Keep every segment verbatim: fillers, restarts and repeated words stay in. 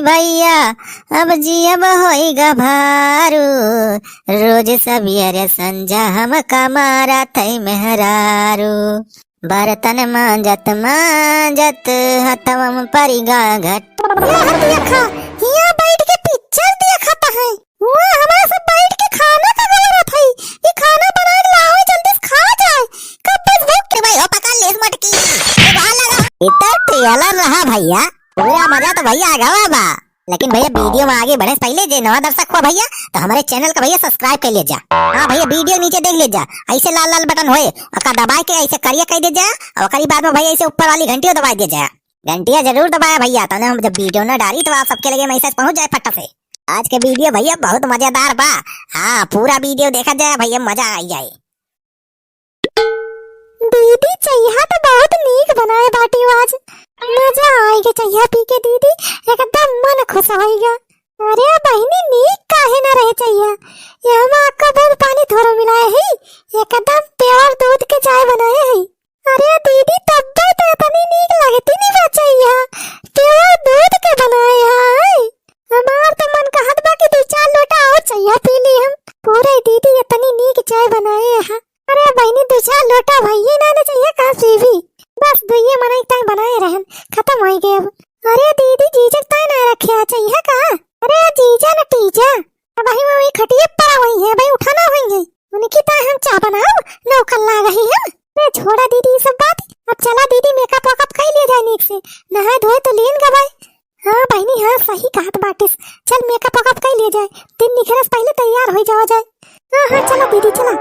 भैया, अब जियब होइगा भारू, रोज सबियर संझा हमका मारा थई मेहरारू। बर्तन मांजत मांजत हथवा में परिगा घट। ये हर देखा, हियाँ बैठ के पिक्चर देखत है। हुआँ हमार सब बैठ के खाना का गवरत हई। ई खाना बनाए लाओ, जल्दी से खा जाए। कब बस भूख के भाई हो, पकड़ ले इस मटकी। ये बाहर लगा। इधर ट्रेलर रहा भैया, पूरा मजा तो भैया आ गवा बा। लेकिन भैया वीडियो में आगे बढ़े से पहले जे नवा दर्शक हुआ भैया, तो हमारे चैनल का भैया सब्सक्राइब कर ले जा। हाँ भैया, वीडियो नीचे देख ले जा, ऐसे लाल लाल बटन होए, ओका दबाए के ऐसे करिया कर दे जा, और ओकरी बाद में भैया ऐसे ऊपर वाली घंटियों दबाए दे जा। घंटिया जरूर दबाया भैया, तने हम जब वीडियो ना डाली तो आप सबके लगे मैसेज पहुंच जाए फट से। आज के वीडियो भैया बहुत मजेदार बा। हाँ, पूरा वीडियो देखा जाए भैया, मजा आई जाए। दीदी चइहा तो बहुत नीक बनाए बाटी आज। मजा आइगे चइहा पी के दीदी, एकदम मन खुश होइगा। अरे बहिनी, नीक काहे ना रहे चइहा? ये हम आपका दूध पानी थोड़ा मिलाए है, एकदम प्योर दूध के चाय बनाए है। अरे दीदी, तब्बे तो इतनी नीक लगती नहीं बा चइहा, प्योर दूध के बनाए है। हमार तो मन कहत बा कि दू चार लोटा और चइहा पी ली हम। पूरे दीदी इतनी नीक चाय बनाए है। अरे बहिनी, दू चार लोटा भइये ना ने चइहा कहाँ पीबी? बस दुइये मनई ताई बनाए रहन, खतम होई गए अब। अरे दीदी, जीजक ताई ना रखे आ चइहा का? अरे जीजा न टीजा, अब वही वही खटिए पड़ा हुई है भाई, उठा ना हुई है। उनकी ताई हम चाह बनाओ, नौकर लाग ही हम। अरे छोड़ा दीदी ये सब बात, अब चला दीदी मेकअप वेकअप कर लिया जाए नीक से, नहाए धोए तो लेन गवाए। हाँ बहिनी, हाँ, सही कहत बाटिस। चल मेकअप वेकअप कर लिया जाए, दिन निकरे से पहले तैयार हो जावा जाए। हाँ, हाँ, चला दीदी, चला।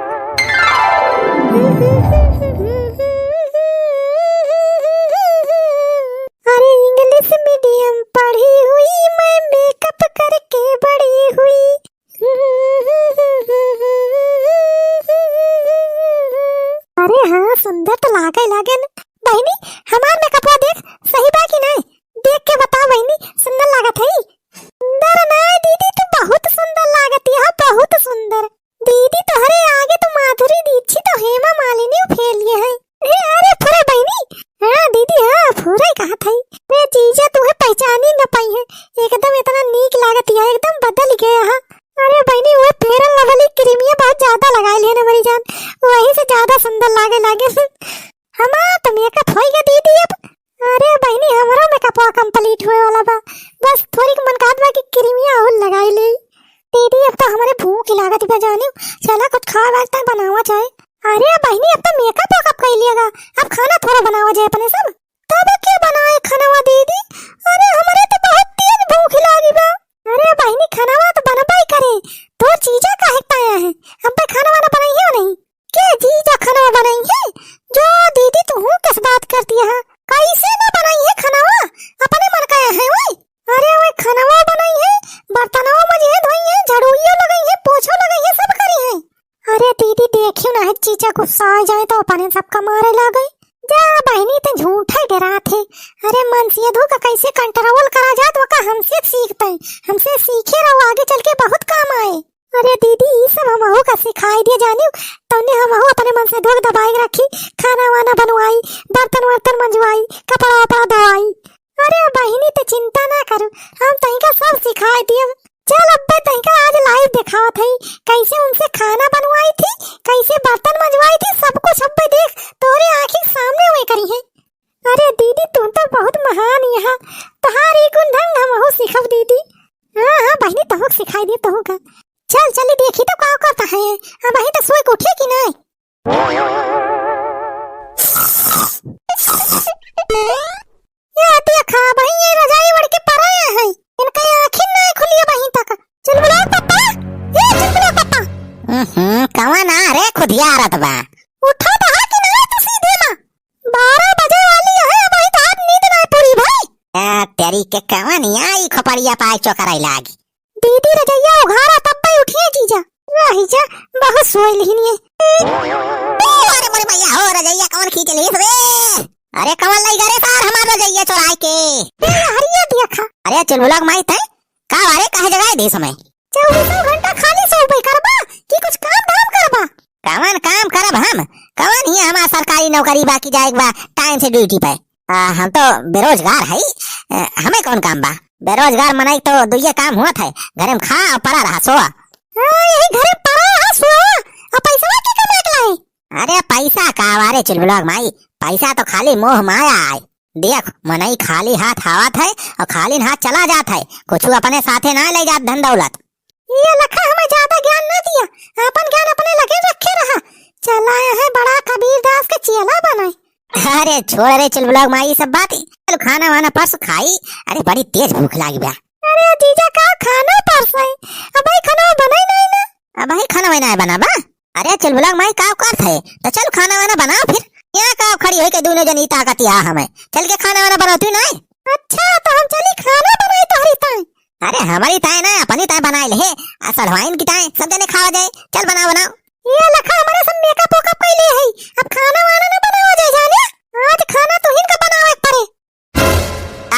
अरे इंग्लिश मीडियम पढ़ी हुई मैं, मेकअप करके बड़ी हुई। अरे हाँ, सुंदर तो लागे, लागे न। बहिनी, हमार मेकअपवा देख, सही बा कि नहीं? देख के बता बहिनी, सुंदर लागत है? सुंदर ना दीदी, तू बहुत सुंदर लागत है, बहुत सुंदर। दीदी तोहरे आगे तो माधुरी दीक्षित और हेमा मालिनी फेल गए हैं। ए, अरे फुरे बहिनी, हाँ दीदी, हाँ फुरे कहत है। रे जीजा तुहे पहचानी न पाई है, एकदम इतना नीक लागत है, एकदम बदल गया है। अरे बहिनी, वो फेयर लवली क्रीमिया बहुत ज्यादा लगाए लिए ना मेरी जान, वही से ज्यादा सुंदर लागे लागे। हमार तो मेकअप होइगा दीदी अब। अरे बहिनी, हमरो मेकअपवा कंप्लीट होए वाला बा, बस थोड़ी मन कहत बा कि क्रीमिया और लगाई ले। दीदी, अब तो हमरे भूख लागत बा जानियो, चला कुछ खाए वाए तक बनावा जाए। अरे बहिनी, अब तो मेकअप वेकअप कर लिएगा, अब खाना थोड़ा बनावा जाए अपने सब। तब के बनाए खानावा दीदी? अरे हमरे तो बहुत तेज भूख लागी बा। अरे बहिनी, खानावा तो बनबा ही करे, तो जीजा काहे पाया है, अब पे खाना वाना बनाई है नहीं? के जीजा खाना बनाई है? जो दीदी, तू किस बात करती है? कैसे ना बनाई है खानावा? अपने मन का है ओए। अरे ओए, खानावा बनाई है, बर्तनवा मजी है, धोई है, झाड़ूयो लगाई है, पोछो लगाई है, सब करी है। अरे दीदी, देखियो ना है, जीजा गुस्सा आ जाए तो अपने सबका मारे लागे। जा बहिनी, तो झूठे डरात है। अरे मनसेधू का कैसे कंट्रोल करा जात, वका हमसे सीखते हैं, हमसे सीखे रहो, आगे चल के बहुत काम आए। अरे दीदी, ई सब हमहू का सिखाई दिया जानियो, तौने हमहू अपने मनसेधू के दबाई के रखी, खाना वाना बनवाई, बर्तन वर्तन मंजवाई, कपड़ा वपड़ा धोवाई। अरे बहिनी, ते चिंता ना करू, हम तहिका सब सिखाई दियब। चल अब्बे, तहिका आज लाइव देखावत हई, कैसे उनसे खाना बनवाई थी, कैसे बर्तन मंजवाई थी, सब कुछ अब्बे देख, तोरे आँखी के सामने हुए करी है। अरे दीदी, तू तो बहुत महान यहाँ, तोहार ई गुण ढंग हमहू सीखब दीदी। हाँ, हाँ बहिनी, तहूँ के सिखाई दे, तहूँ का। चल, चली देखी तो का करता है, अब वही तो सोए के उठे कि नहीं। ये देखा, बहिन, ये रजाई ओढ़ के परा है। इनका आँखी ना खुली है बहिन तक। चुलबुला पापा, ए चुलबुला पापा। हम्म, कवन आ रे खुदिया रत बा? उठा तो है कि नहीं तू सीधे माँ? बारह बजे वाली है, अबही तो आज नींद ना पूरी भाई। ए, तेरी के कवन आई खोपड़िया पाए चोकराई लागी। दीदी रजैया उघारा तब पे उठिए जीजा। रही जा, बहुत सोई लिहिन ये। ए, अरे मोरे भैया हो, रजैया कौन खींच ली रे? अरे कौन लई गा रे सार हमार रजैया चोराई के? ए, हरिया दिया खा। अरे चुलबुला के माई तै का बारे काहे जगाए दे समय? चौबीसों घंटा खाली सोबे करबा कि कुछ काम धाम करबा? कवन काम करब हम? कवन ही हमार सरकारी नौकरी बाकी जाए के बा टाइम से ड्यूटी पे? आ, हम तो बेरोजगार हई, अ, हमें कौन काम बा? बेरोजगार मनई तो दुइये काम होत है, घरे में खा और पड़ा रहा, सो। हाँ, यही घरे पड़ा रहा, सो। और पैसवा के कमा के लाई? अरे पैसा का, अरे चुलबुलवा के माई, पैसा तो खाली मोह माया आय। देख, मनई खाली हाथ आवत है और खाली हाथ चला जात है, कुछ अपने साथे ना ले जात धन दौलत। ये लखा हमें ज्यादा ज्ञान ना दिया, अपन ज्ञान अपने लगे रखे रहा। चला आया है बड़ा कबीर दास के चेला बनाए। अरे छोड़ रे चुलबुलवा के माई, ये सब बात। चल खाना वाना परस खाई, अरे बड़ी तेज भूख लागी बा। अरे जीजा का खाना परस है, अबही खाना बनाई नहीं ना। अबही खाना वही ना बना बा। अरे चुलबुलवा के माई का करत है, तो चल खाना वाना बनाओ फिर। यहाँ का खड़ी होई के दोनों जनी ताकत यहाँ हमें, चल के खाना वाना बनाओ तू नहीं। अच्छा तो हम चली खाना बनाई तोहरी ताई। अरे हमारी ताई ना, अपनी ताई बनाई ले, आ सढ़वाइन की ताई, सब जने खावा जाए, चल बनाओ बनाओ। ये लखा हमारे सब मेकअप वेकअप कैले है, अब खाना वाना ना बनावा जाए जाने, आज खाना तुहिन का बनावे के पड़े।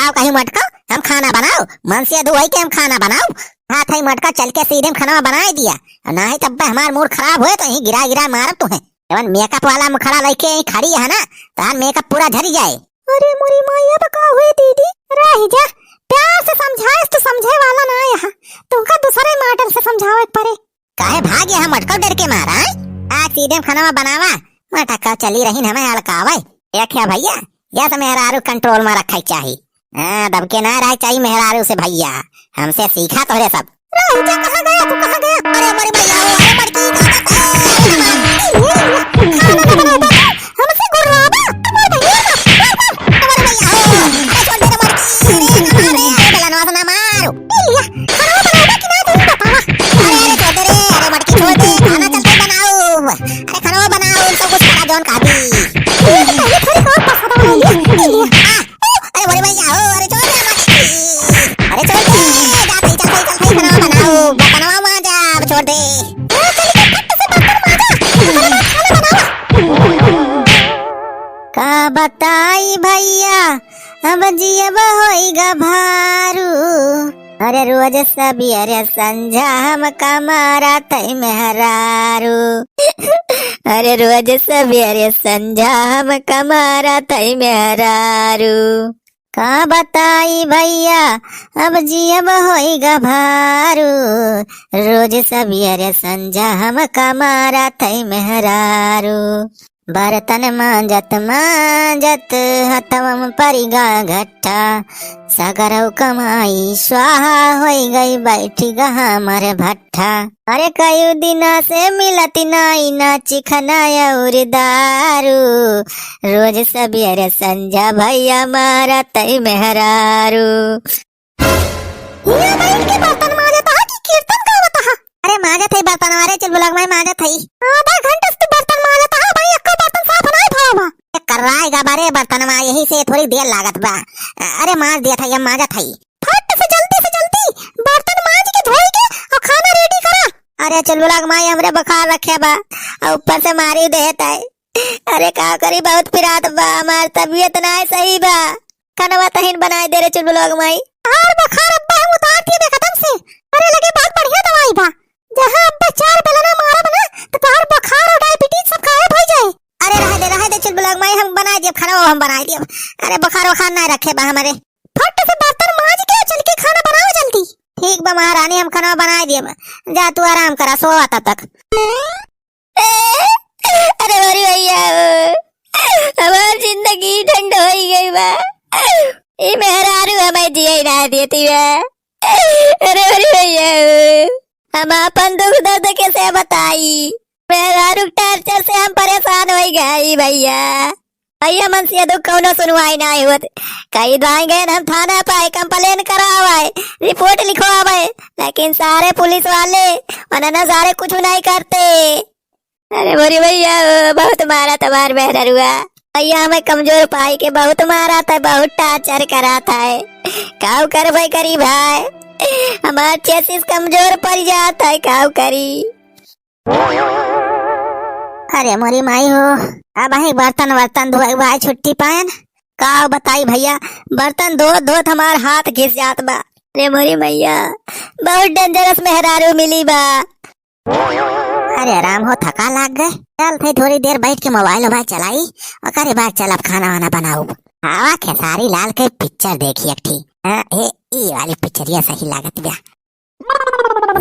आओ कहीं मटको, हम खाना बनाओ, मन से दुआई के हम खाना बनाओ। हाँ थाई मटका चल के सीधे हम खाना बनाए दिया, नहीं तब हमार मूड खराब होए तो यहीं गिरा गिरा मारब तुहे। जवन मेकअप वाला मुखड़ा लेके यहीं खड़ी है ना, तार मेकअप पूरा झरी जाए। अरे मोरी माई, अब का हुए दीदी? रह जा, प्यार से समझाए तो समझे वाला ना यहाँ, तुमका दूसरे मॉडल से समझावे के पड़े। काहे भाग यहाँ मटको डर के मारा, हैं? आज सीधे हम खाना बनावा, मटका चली रही हमें हड़कावे। एक है भैया, या तो मेहरारू कंट्रोल में रखे चाही। हाँ, दबके ना रहे चाही मेहरारू से भैया, हमसे सीखा तोहरे सब। राहुल जी, कहाँ गया तू, कहाँ गया? अरे, अरे भैया, ओ, अरे मटकी, कहाँ गया? ए, खाना ना बनाओ, हमसे गुर्राबा, अरे भैया, अरे भैया, ओ, अरे छोड़ दे रे मटकी, अरे ना मार रे, अरे बेलनवा से ना मारो। ए लिया, खाना बनाओ कि ना, तुम बतावा। अरे, अरे छोड़ दे रे, अरे मटकी छोड़ दे, खाना चलते बनाओ। अरे खाना बनाओ, सब कुछ करा जौन काफी। ये तो पहले थोड़ी और पसंद बनाइए। ए लिया, आ, अरे बोले भैया हो, अरे छोड़ दे मटकी। अरे छोड़ दे, जा भाई, चल भाई, चल भाई, खाना बनाओ, बर्तनवा मांजा, अब छोड़ दे। ए, चल के फट से बर्तन मांजा, ओकरे बाद खाना बनाओ। का बताई भैया, अब जियब होई गा भारू। अरे रोज सबियरे संझा हमका मारत है मेहरारू। अरे रोज सबियरे संझा हमका मारत है मेहरारू। का बताई भैया, अब जियब होई गा भारू। रोज सबियरे संझा हमका मारत है मेहरारू। बर्तन मांजत मांजत हथवा में परि गा घट्टा, सगरौ कमाई स्वाहा होइ गई, बैठि गा हमर भट्ठा। अरे कई दिना से मिलत नाई ना चिखना अउर दारू, रोज सबियरे संझा भैया मारत है मेहरारू। हियाँ बैठ के बर्तन माजत हा कि कीर्तन गावत हा? अरे माजत हई बर्तन, अरे चुलबुलवा के माई माजत हई। आधा घंटा से तू बर्तन माजत हा भाई, एको बर्तन साफ नाई भवा बा। ए, कर्राए गा बा रे बर्तनवा, यही से थोड़ी देर लागत बा। अरे माज दिया था, ये माजत हई। फट से जल्दी से जल्दी बर्तन माज के धोई के और खाना ready करा। अरे चुलबुलवा के माई हमरे बुखार रखे बा, और ऊपर से मारी देत है। अरे का करी, बहुत पिरात बा, हमार तबीयत नाय सही बा। खानवा तहिन बनाए दे रे चुलबुलवा के माई। तहार बुखार अब्बा हम उतार दिए बे कदम से। अरे लगे बहुत बढ़िया दवाई बा। जहाँ अब्बा चार बेलना मारब ना, तो तहार बुखार और diabetes सब गायब हो जाए। अरे रहे दे, रहे दे चुलबुलवा के माई, हम बनाए दिए खानवा, हम बनाए दिए। अरे बुखार वखार ना रखे बा हमारे। फट से बर्तन माज के चल के खाना बनाओ जल्दी। ठीक बा महारानी, हम खाना बनाए दिए। जा तू आराम करा, सोवा तब तक। अरे मोरी भैया हो, हमार जिंदगी ठंड होई गई बा। ई मेहरारू हमें जिए ना देती बा। अरे मोरी भैया हो, हम आपन दुख दर्द कैसे बताई? मेहरारू के torture से हम परेशान होई गई भैया। भैया मन से दुख कौनो सुनवाई नाई होत। कई दाई गए हम थाना पे complain करावे, report लिखवावे, लेकिन सारे पुलिस वाले उन्होंने सारे कुछ नहीं करते। अरे मोरी भैया हो, बहुत मारा तमार मेहररुआ। भैया हमें कमजोर पाई के बहुत मारा था, बहुत torture करा था। काऊ करबे करी भाई, हमार chassis कमजोर पड़ जात है, काऊ करी। अरे मोरी माई हो, अब ही बर्तन वर्तन धोए भाई छुट्टी पाएन। का बताई भैया, बर्तन धोत धोत हमार हाथ घिस जात बा। अरे मोरी मैया, बहुत dangerous मेहरारू मिली बा। अरे राम हो, थका लाग गए। चल थे थोड़ी देर बैठ के mobile वोबाइल चलाई, ओकरे बाद चलब खाना वाना बनाउब। आवा खेसारी लाल के picture देखी एक ठी। हाँ, ए, ई वाली पिक्चरिया सही लागत बा।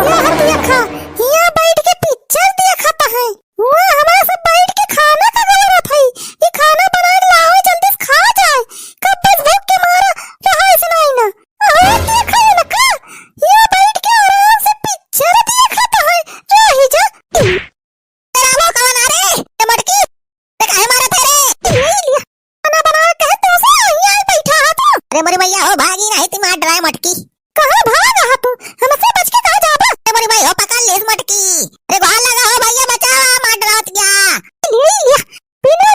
यह देखा, हियाँ बैठ के पिक्चर देखत है। वहाँ हमारा सब बैठ के खाना का गजरत है। ये खाना बना के लाओ, जल्दी से खा जाए। कब बस भूख के मारा रहा ऐसे नहीं ना। अरे देखा ये ना का, हियाँ बैठ के आराम से पिक्चर देखत है। रही जा। तेरा वो कौन आ रे? ए मटकी, ते काहे मारत है रे? ले लिया। खाना बनावे कहे तो से यहाँ बैठा है तू। अरे मोरी मैया हो, भागी नहीं ती मार डराए मटकी। कहाँ भागा है तू? हमसे बच के कहाँ जाबा? अरे मोरी माई हो, पकड़ लेस मटकी। अरे गोहार लगा हो भैया, बचाओ, मार डरावत गया। ले लिया। बिना